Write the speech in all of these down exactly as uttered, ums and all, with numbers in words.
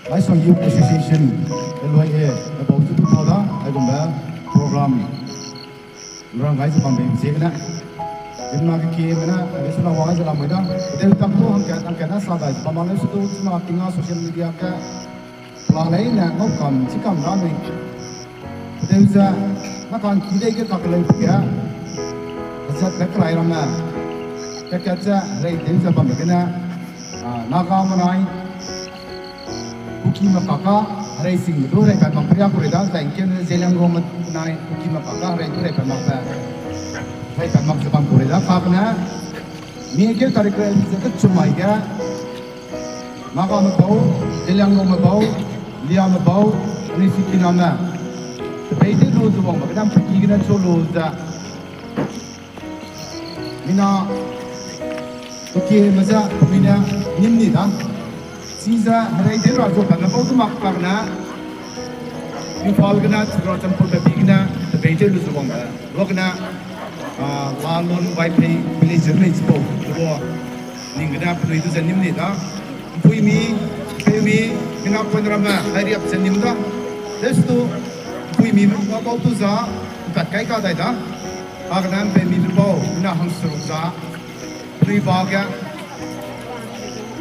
Laisong Youth Association, L Y A, e bau zu du pau da, aigumbe program rang gai ze bambe ziegene, zimna kekieme ne, age suna wang ze lamui da. Tew tak du hangkat hangkat ne sa dai ze bam ma leu su du, suna tinga social media ge, pela leine ngau kam, chi kam ra mei. Tew ze, na kangki dei ge kakeleu ge, zat be kerai ramme, kakat ze, rei tew ze bambe gene, a, Naga menai, Kukime kaka, herei singbe du herei pat mak peria ku rei da, zai ngkeu ne Zeliangrong menai, Kukime kaka, herei du herei pat mak ze, herei pat mak ze bam ku rei da, kagene, mi keu tarik rei ze kechum mai ge, Nagame bau, Zeliangrongme bau, Liame bau, anui sikiname, tebei tew lu ze wangbe gene mpeki gene chu lu ze, mina, kekieme ze, mina, nim ni da. Chize, herei tew ra zu pat me bau du mak kagene, Imphal gene, Churachandpur be bi gene, tebei tew lu ze wangbe. Ruagene, a, Lalon Vaiphei village mei chipau, rua, ning gene penui du ze nim ni da. Mpuimi, mpeumi, mina point ramme, hai riap ze nim da. Lestu, mpuimi, ma bau du za, mpat kai ka dai da. Kagene mpeumi du bau, mina hangseruk za, penui ba ge,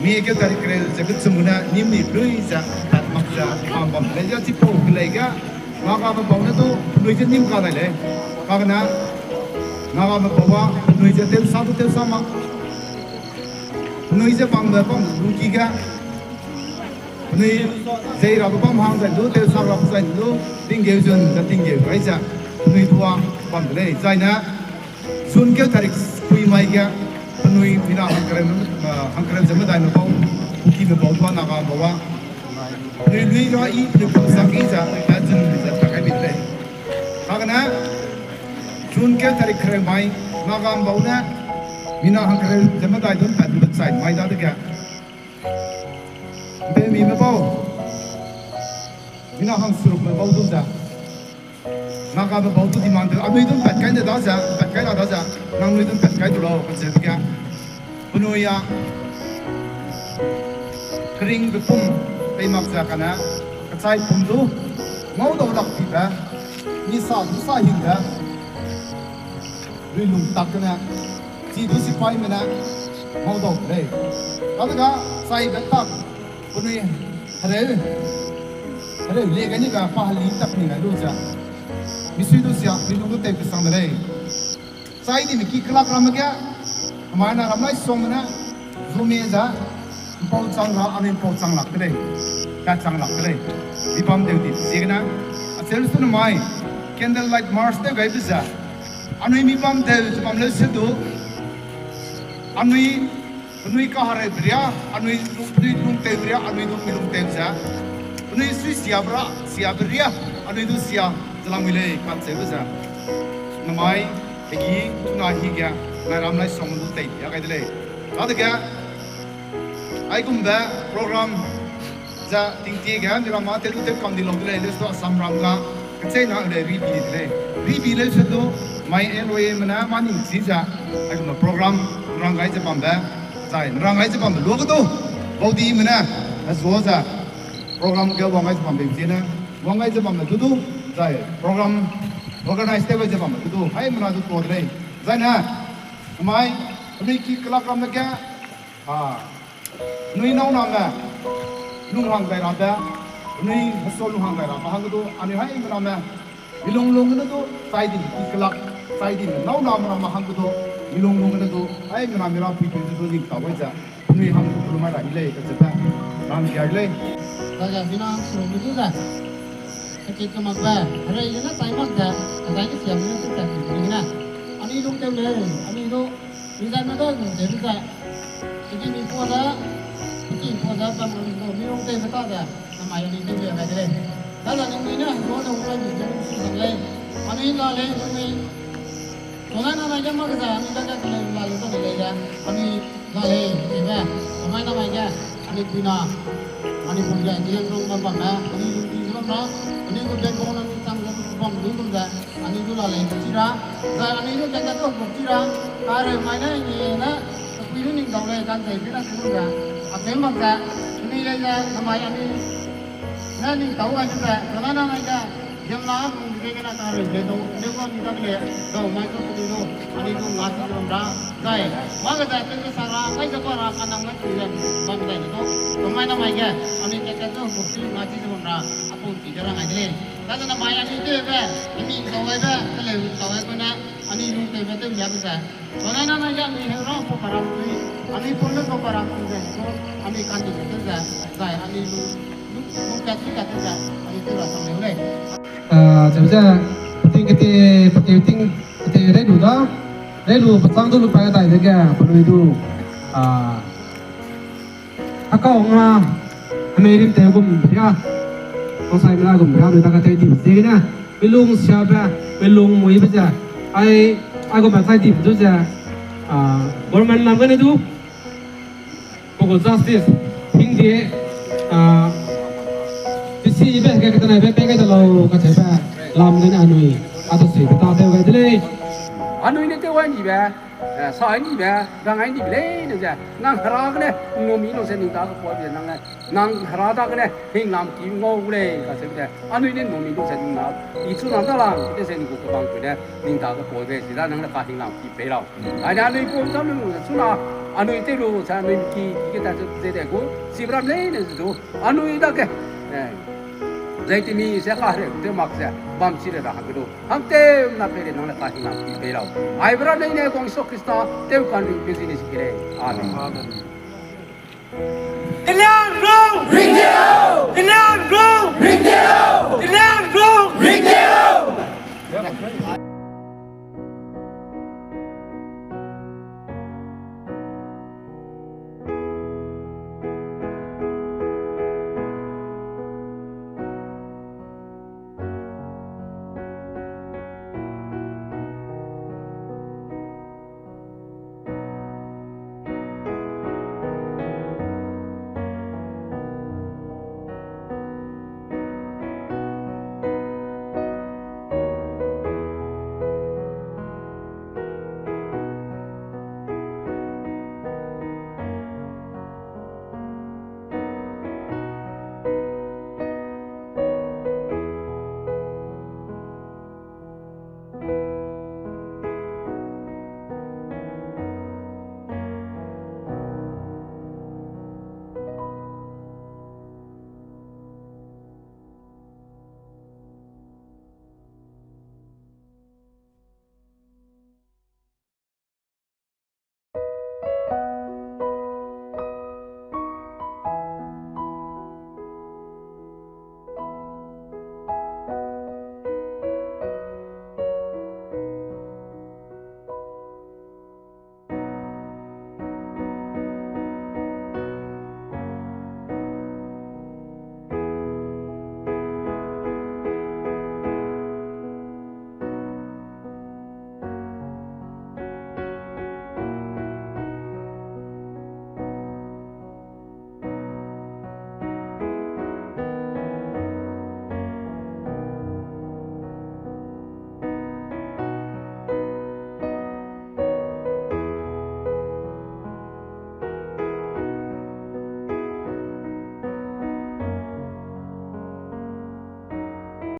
mi keu tarik kereu ze kechum ne nim ni penui ze, mpat mak ze, bam bam lei ze chipau kelei ge, Nagame bau ne du, penui ze nim ka dai lei. Kagene, Nagame bau a, penui ze tewsa du tewsa mak. Penui ze bambe bam lungki ge, penui zei rabe bam hang zai du, tewsa rabe zai du, tinggeu zun ze tinggeu gai ze, penui du a bam de lei. Zaine, June keu tarik pui mai ge, penui mina hangkereu, a, hangkereu ze medaime bau, Kukime bau du a Naga bau a, penui lui ra i, penui pum sak i ze, pa zun ze pa kai bi de lei. Kagene, June keu tarik kereu mai, Nagame bau ne, mina hangkereu ze medai du pat du chai mai dadege, mpeumime bau, mina hangserukme bau du ze, Nagame bau du demand tew, anui du mpat kai ne da ze, mpat kai la da ze, nangnui du mpat kai du lau, kacheube ge. Penui a, keringbe pum, pei mak ze kane, kechai pum du, ngaudau lak tibe, nisa du sa hingbe, luilung tak gene, chi du sipaime ne, ngaudau de lei. Kadega, chaibe tak, penui hereu, hereu le gani ga pa heli tak ni gai lu ze, misui du sia, luilung du tei kesang de lei. Chai dime ki kelak ramme ge, namai na ram lai songme ne, zume ze, mpau chang ra, anui mpau chang lak de lei, ka chang lak de lei, mi bam tew di ziegene, acheu su namai, candle light march tew gaibe ze, anui mi bam tew ze bam leu se du, anui, penui kahereube ria, anui lung, penui lungtewbe ria, anui du mi lungtew ze, penui sui siabe ra, siabe ria, anui du sia, ze lamui lei, kacheube ze. Namai, hegi, chuna hige, nai ram lai song du tei, ya gai de lei. Dadege, aigumbe program, ze tingtie ge, mi ram a tew du tew kam di lau de lei, lesu Assam ram ga, kecheîna lei ribi de lei. Ribi leu se du, mai L Y A me ne, mâ ning chi ze, aigumbe program, rang gai ze bambe, zai, rang gai ze bambe, lua ge du, baudime ne, hezua ze, program ge wang gai ze bambe ziene, wang gai ze bambe du du, zai, program, organize tew gai ze bambe du du, haimena du tuâ de lei. Zaine, namai, penui ki kelak ramme ge, a, penui nâu name, lung hang dai rabe, penui hesua lung hang dai rabe hang ge du, anui haimena me, milung lung gene du, chai di, ki kelak, chai di, nâu name ramme hang ge du, milung lung gene du, haimena mi ra pui pui du du ning tau gai ze, penui hang ge du lu mai ra i lei, kacheube, rang kia i lei. Daga mina suru mi du ze, kekit kemakbe, herei gene chai mak ze, kedai kesiam gene tew tat di gene, anui lungtew lei, anui du, mi zai me dau lungtew ze, kedi mi pua ze, kedi pua ze, bam anui du, mi lungtewbe ta ze, namai anui tew lei gai de lei. Daga ningnui ne, hezua ne, hung gai mi ze lungsi sang lei, anui la lei, ningnui, Tonai namai ge mak ze, anui dage kelei la lei, dage lei ge, anui la lei, lei ge, tonai namai ge, anui puina, anui pum ge, Zeliangrong bam bamme, anui lungdi ze bam ra, anui gu backbone anui chang ze bam lu gum ze, anui du la lei chi ra, zai anui du keke du buk chi ra, kareu mai ne, ni ne, kapui du ning dau lei, kan zei pi na se lu ze, acheu mak ze, anui lei ze, namai anui, Ning tau ai ze, kena na nai ge, ziemna lung de gene kareu le du, leu ga mi dage le, dau mai du, kedi du, anui du nga chi ze bam ra, zai, mâ ge ze, tewbe sa ra, kai ze pa ra, kanang mai chi ze, bam dai de du, kemai na mai ge, anui kat kat du, gu chi nga chi ze bam ra, apau chi ze rang ai de lei. Dadene mai anui tewbe, anui ning tau aibe, teleu ning tau ai kune, anui lung tewbe tew lia be ze, kena na nai ge anui heu ra pau karam chi, anui pau ne pau karam chi ze, du, anui kandime tew ze, zai, anui lu, lu, lu kat chi kat tew ze, anui tew ra sang leu lei. Ah, cheu ze, peting kete, peting ting, kete rei lu da, rei lu pechâng du lu pa dai dege, penui du, ah, Hekau nga, hemei rimtew gum ria, kangsaime la gum ria, anui dage tew di ziegene, mi lung siabe, mi lung muibe ze, ai, aigum chai dibe du ze, ah, government lam gene du, pe gu justice, hingde, ah, pesibe ge ketenaibe pei gai de lau kacheube, lam gene anui, a du sui keta tew gai de lei. Anui ne tew ai nibe, eh, sa ai nibe, rang ai nibe leine ze, nang Hera gene, nnumi lu ze ning dage pau ze nang ne, nang Hera dagene, hinglam ki ngau gu lei, kacheube ze, anui ne nnumi lu ze ning na, i chuna da lang, de ze ning gu kebang pene, ning dage pau ze, chida nang ne kahinglam ki pei lau. Aine anui pau cham lu ze chuna, anui tew lu ze, anui ki, ki ge ta ze, ze de gu, chibe ram leine ze du, anui dage, eh, zai timi ze kahereu tew mak ze, bam chi le ra hangge du, hangtew na pei le nang ne kahinglam ki pei lau. Aibe ram leine guang Jisu Khrista, tew kanringbe zi ne zi ke lei. Amen. Amen. Keliangrong!